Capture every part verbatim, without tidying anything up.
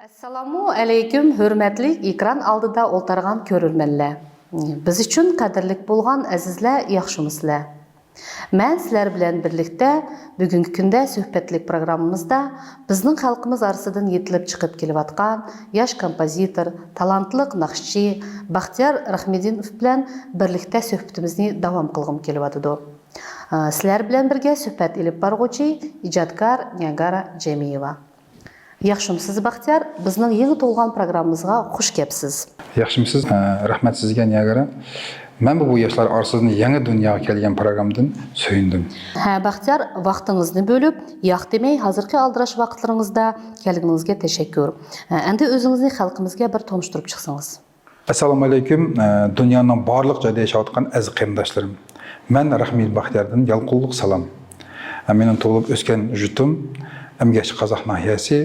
ئەسسالامۇ ئەلەيكۇم، ھۆرمەتلىك ئېكران ئالدىدا ئولتۇرغان كۆرۈرمەنلەر. بىز ئۈچۈن قەدىرلىك بولغان ئەزىزلەر، ياخشىمۇسىلەر؟ مەن سىلەر بىلەن بىرلىكتە بۈگۈنكى كۈندە سۆھبەتلىك پروگراممىمىزدا بىزنىڭ خەلقىمىز ئارىسىدىن يېتىلىپ چىقىپ كېلىۋاتقان ياش كومپوزىتور، تالانتلىق ناخشىچى باختىيار راخمىدىنوف بىلەن بىرلىكتە سۆھبىتىمىزنى داۋام قىلغۇم كېلىۋاتىدۇ. سىلەر بىلەن بىرگە سۆھبەت ئېلىپ بارغۇچى، ئىجادكار نىياگارا جەمىيېۋا. ياخشىمۇسىز بەختىيار؟ بىزنىڭ يېڭى تۇغۇلغان پروگراممىمىزغا خۇش كەپسىز. ياخشىمۇسىز؟ ھە، رەھمەت سىزگە، نىياگارا. مەنمۇ بۇ ياشلار ئارىسىدىن يېڭى دۇنياغا كەلگەن پروگراممىدىن سۆيۈندۈم. ھە، بەختىيار، ۋاقتىڭىزنى بۆلۈپ، ياق دېمەي، ھازىرقى ئالدىراش ۋاقىتلىرىڭىزدا كەلگىنىڭىزگە تەشەككۈر. ھە، ئەمدى ئۆزىڭىزنى خەلقىمىزگە بىر تونۇشتۇرۇپ چىقسىڭىز. ئەسسالامۇ ئەلەيكۇم. ئە، دۇنيانىڭ بارلىق جايدا ياشاۋاتقان ئەزىز قېرىنداشلىرىم. مەن رەھمىدىن باختىياردىن يالقۇنلۇق سالام. ئە، مېنىڭ تۇغۇلۇپ ئۆسكەن يۇرتۇم ئەمگەكچى قازاق ناھىيەسى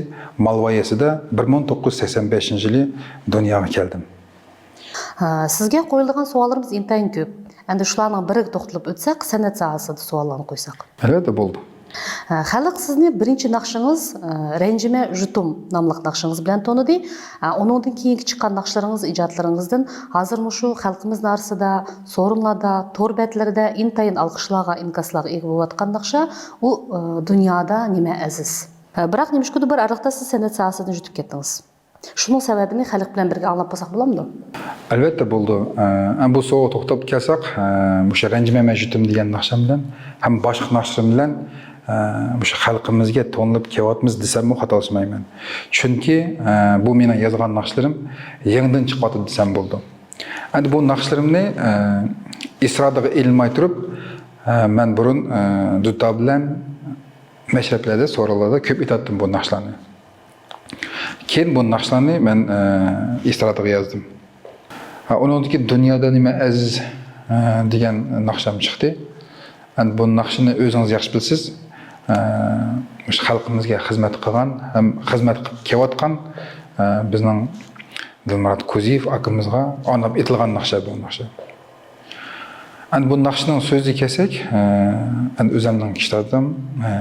مالۋا يېزىسىدا بىر مىڭ توققۇز يۈز سەكسەن بەشىنچى يىلى دۇنياغا كەلدىم. ھە، سىزگە قويۇلىدىغان سوئاللىرىمىز ئىنتايىن كۆپ. ئەمدى شۇلارنىڭ بىرىگە توختىلىپ ئۆتسەك، سەنئەت ساھەسىدە سوئاللارنى قويساق. ئەلۋەتتە، بولىدۇ. ھە، خەلق سىزنى بىرىنچى ناخشىڭىز، ئە، رەنجىمە ژۇتۇم ناملىق ناخشىڭىز بىلەن تونۇدى. ئە، ئۇنىڭدىن كېيىنكى چىققان ناخشىلىرىڭىز، ئىجادلىرىڭىزدىن ھازىر مۇشۇ خەلقىمىزنىڭ ئارىسىدا، سورۇنلاردا، تور بەتلىرىدە ئىنتايىن ئالقىشلارغا، ئىنكاسلارغا ئىگە بولۇۋاتقان ناخشا، ئۇ، ئە، دۇنيادا نېمە ئەزىز. ئە، بىراق نېمىشقىدۇر بىر ئارىلىقتا سىز سەنئەت ساھەسىدىن ژۇتۇپ كەتتىڭىز. شۇنىڭ سەۋەبىنى خەلق بىلەن بىرگە ئاڭلاپ قالساق بولامدۇ؟ ئەلۋەتتە بولىدۇ. ئە، بۇ سوئالغا توختاپ كەلسەك، ئە، مۇشۇ رەنجىمەيمەن ژۇتۇم دېگەن ناخشام بىلەن ھەم باشقا ناخشىلىرىم بىلەن، ئە، مۇشۇ خەلقىمىزگە تونۇلۇپ كېلىۋاتىمىز دېسەممۇ خاتالاشمايمەن. چۈنكى، ئە، بۇ مېنىڭ يازغان ناخشىلىرىم يېڭىدىن چىقىۋاتىدۇ دېسەم بولىدۇ. ئەمدى بۇ ناخشىلىرىمنى، ئە، ئېسترادىغا ئېلىنماي تۇرۇپ، ئە، مەن بۇرۇن، ئە، دۇتار بىلەن مەشرەپلەردە، سورۇنلاردا كۆپ ئېيتاتتىم بۇ ناخشىلارنى. كېيىن بۇ ناخشىلارنى مەن، ئە، ئېسترادىغا يازدىم. ھە، ئۇنىڭدىن كېيىن دۇنيادا نېمە ئەزىز، ئە، دېگەن ناخشام چىقتى. ئەمدى بۇ ناخشىنى ئۆزىڭىز ياخشى بىلىسىز. ئە، مۇشۇ خەلقىمىزگە خىزمەت قىلغان ھەم خىزمەت قىلىپ كېلىۋاتقان، ئە، بىزنىڭ دىلمۇرات كوزىيېف ئاكىمىزغا ئارناپ ئېيتىلغان ناخشا بۇ ناخشا. ئەمدى بۇ ناخشىنىڭ سۆزىگە كەلسەك، ئە، ئەمدى ئۆزۈمنىڭ كىشىلىرىدىن، ئە،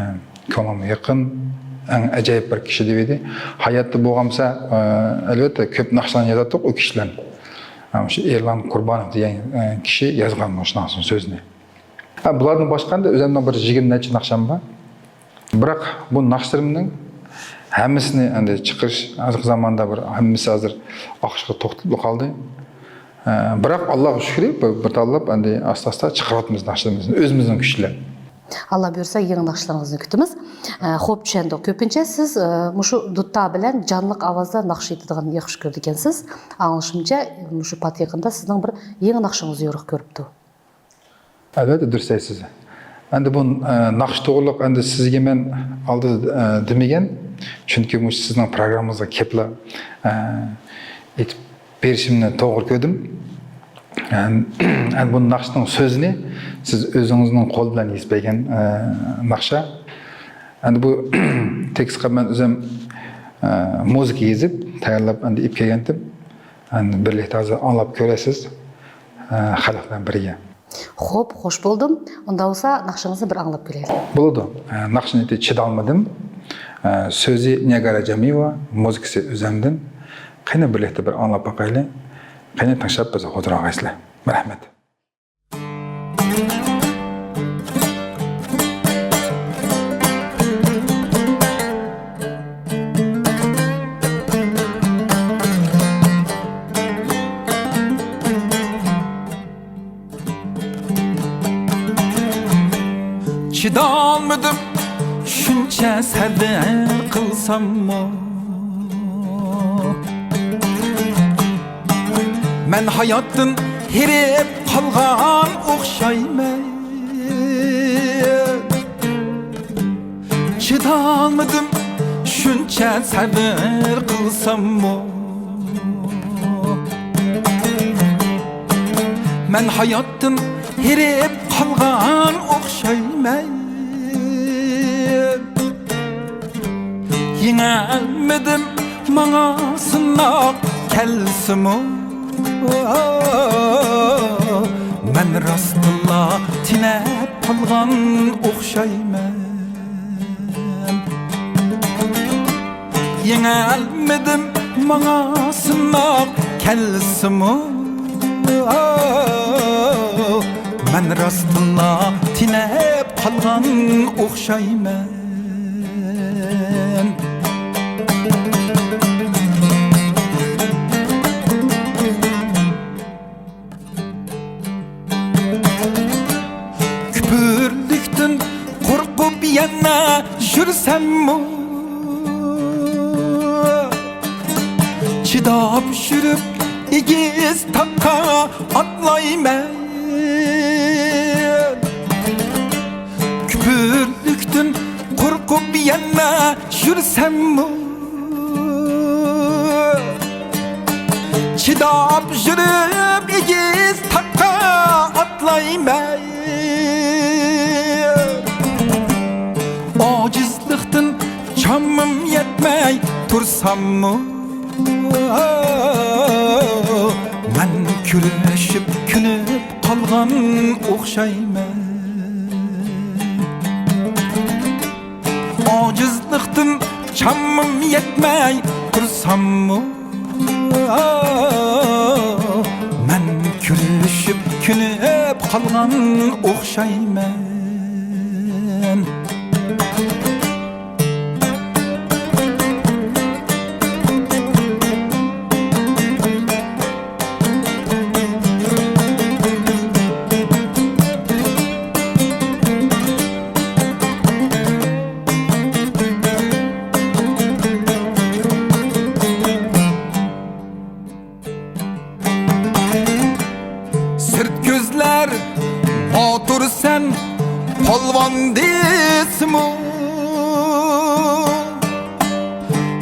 كۆڭلۈمگە يېقىن، ئەڭ ئاجايىپ بىر كىشى دېۋىدى. ھاياتتا بولغانمىسا، ئە، ئەلۋەتتە كۆپ ناخشىلارنى يازاتتۇق ئۇ كىشى بىلەن. ئە، شۇ ئېرلان قۇربانوف دېگەن، ئە، كىشى يازغان مۇشۇ ناخشىنىڭ سۆزىنى. ئە، بۇلاردىن باشقا ئەمدى ئۆزۈمنىڭ بىر يىگىرمە نەچچە ناخشام بار. بىراق بۇ ناخشىلىرىمنىڭ ھەممىسىنى ئەمدى چىقىرىش ھازىرقى زاماندا بىر ھەممىسى ھازىر ئاخشىغا توختىتىلىپ قالدى. ئە، بىراق ئاللاغا شۈكرى، بىر، بىر تاللاپ ئەمدى ئاستا-ئاستا چىقىرىۋاتىمىز ناخشىلىرىمىزنى ئۆزىمىزنىڭ كۈچى بىلەن. ئاللا بۇيرۇسا يېڭى ناخشىلىرىڭىزنى كۈتىمىز. ئە، خوپ، چۈشەندۇق. كۆپىنچە سىز، ئە، مۇشۇ دۇتار بىلەن جانلىق ئاۋازدا ناخشا ئېيتىدىغاننى ياخشى كۆرىدىكەنسىز. ئاڭلىشىمچە، مۇشۇ پات يېقىندا سىزنىڭ بىر يېڭى ناخشىڭىز يورۇق كۆرۈپتۇ. ئەلۋەتتە، دۇرۇس دەيسىز. ئەمدى بۇ، ئە، ناخشا توغرۇلۇق ئەمدى سىزگە مەن ئالدىدا، ئە، دېمىگەن. چۈنكى مۇشۇ سىزنىڭ پروگراممىڭىزغا كېلىپلا، ئە، ئېيتىپ بېرىشىمنى توغرا كۆردۈم. ئەم-، ئەمدى بۇ ناخشىنىڭ سۆزىنى سىز ئۆزىڭىزنىڭ قولى بىلەن يېزىپ بەرگەن، ئە، ناخشا. ئەمدى بۇ تېكىستقا مەن ئۆزۈم، ئە، مۇزىكا يېزىپ، تەييارلاپ ئەمدى ئېلىپ كەلگەنتىم. ئەمدى بىرلىكتە ھازىر ئاڭلاپ كۆرەرسىز، ئە، خەلق بىلەن بىرگە. خوپ، خوش بولدۇم. ئۇنداق بولسا ناخشىڭىزنى بىر ئاڭلاپ كۆرەيلى. بولىدۇ. ئە، ناخشىنىڭ ئېتى چىدالمىدىم. ئە، سۆزى نىياگارا جەمىيېۋا، مۇزىكىسى ئۆزەمدىن. قېنى بىرلىكتە بىر ئاڭلاپ باقايلى. قېنى تىڭشاپ بىزگە ھۇزۇر ئالغايسىلەر. مەرھەمەت. چىدالمىدىم شۇنچە سەۋر قىلساممۇ، مەن ھاياتتىن ھېرىپ قالغان ئوخشايمەن. چىدالمىدىم شۇنچە سەۋر قىلساممۇ، مەن ھاياتتىن ھېرىپ قالغان ئوخشايمەن. يېڭەلمىدىم ماڭا سىناق كەلسىمۇ، مەن راستتىنلا تېنەپ قالغان ئوخشايمەن. يېڭەلمىدىم ماڭا سىناق كەلسىمۇ، مەن راستتىنلا تېنەپ قالغان ئوخشايمەن. كۈپۈرلۈكتىن قورقۇپ يەنە يۈرسەممۇ، چىداپ يۈرۈپ ئېگىز تاغقا ئاتلايمەن. كۈپۈرلۈكتىن قورقۇپ يەنە يۈرسەممۇ، چىداپ يۈرۈپ ئېگىز تاغقا ئاتلايمەن. ئاجىزلىقتىن چامىم يەتمەي تۇرساممۇ، مەن كۈرۈشۈپ كۆنۈپ قالغان ئوخشايمەن. ئاجىزلىقتىن چامىم يەتمەي تۇرساممۇ، مەن كۈرۈشۈپ كۆنۈپ قالغان ئوخشايمەن. سىرت كۆزلەر باتۇرسەن، پالۋان دېسىمۇ،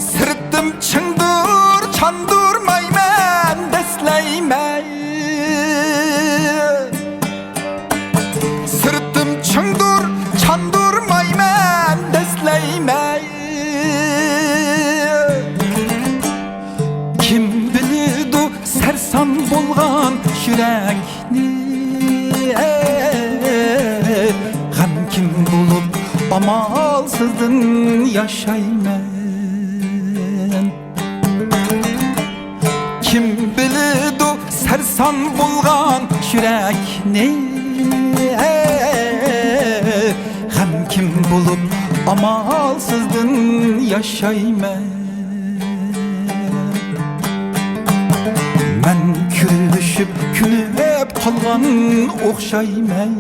سىرتىم چىڭدۇر، چاندۇرمايمەن، دەسلەيمەن. سىرتىم چىڭدۇر، چاندۇرمايمەن، دەسلەيمەن. كىم بىلىدۇ سەرسان بولغان يۈرەكنى؟ غەمكىن بولۇپ ئامالسىزدىن ياشايمەن. كىم بىلىدۇ سەرسان بولغان يۈرەكنى؟ غەمكىن بولۇپ ئامالسىزدىن ياشايمەن. مەن كۈرۈشۈپ كۆنۈپ قالغان ئوخشايمەن.